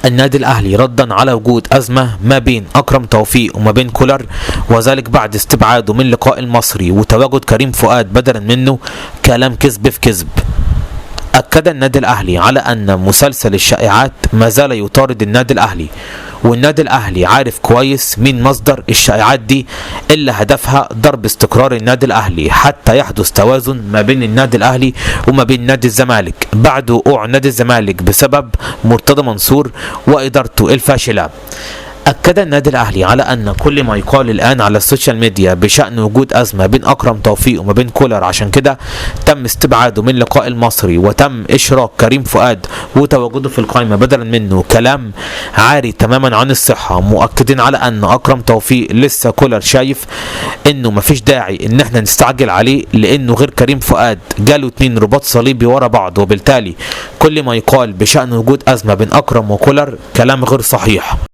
النادي الأهلي ردا على وجود أزمة ما بين أكرم توفيق وما بين كولر، وذلك بعد استبعاده من لقاء المصري وتواجد كريم فؤاد بدلا منه، كلام كذب في كذب. أكد النادي الأهلي على أن مسلسل الشائعات ما زال يطارد النادي الأهلي، والنادي الأهلي عارف كويس مين مصدر الشائعات دي اللي هدفها ضرب استقرار النادي الأهلي حتى يحدث توازن ما بين النادي الأهلي وما بين نادي الزمالك بعد وقوع نادي الزمالك بسبب مرتضى منصور وإدارته الفاشلة. أكد النادي الأهلي على أن كل ما يقال الآن على السوشيال ميديا بشأن وجود أزمة بين أكرم توفيق وما بين كولر، عشان كده تم استبعاده من لقاء المصري وتم إشراك كريم فؤاد وتواجده في القائمة بدلا منه، كلام عاري تماما عن الصحة. مؤكدين على أن أكرم توفيق لسه كولر شايف إنه مفيش داعي إن احنا نستعجل عليه، لأنه غير كريم فؤاد جاله 2 رباط صليبي ورا بعض، وبالتالي كل ما يقال بشأن وجود أزمة بين أكرم وكولر كلام غير صحيح.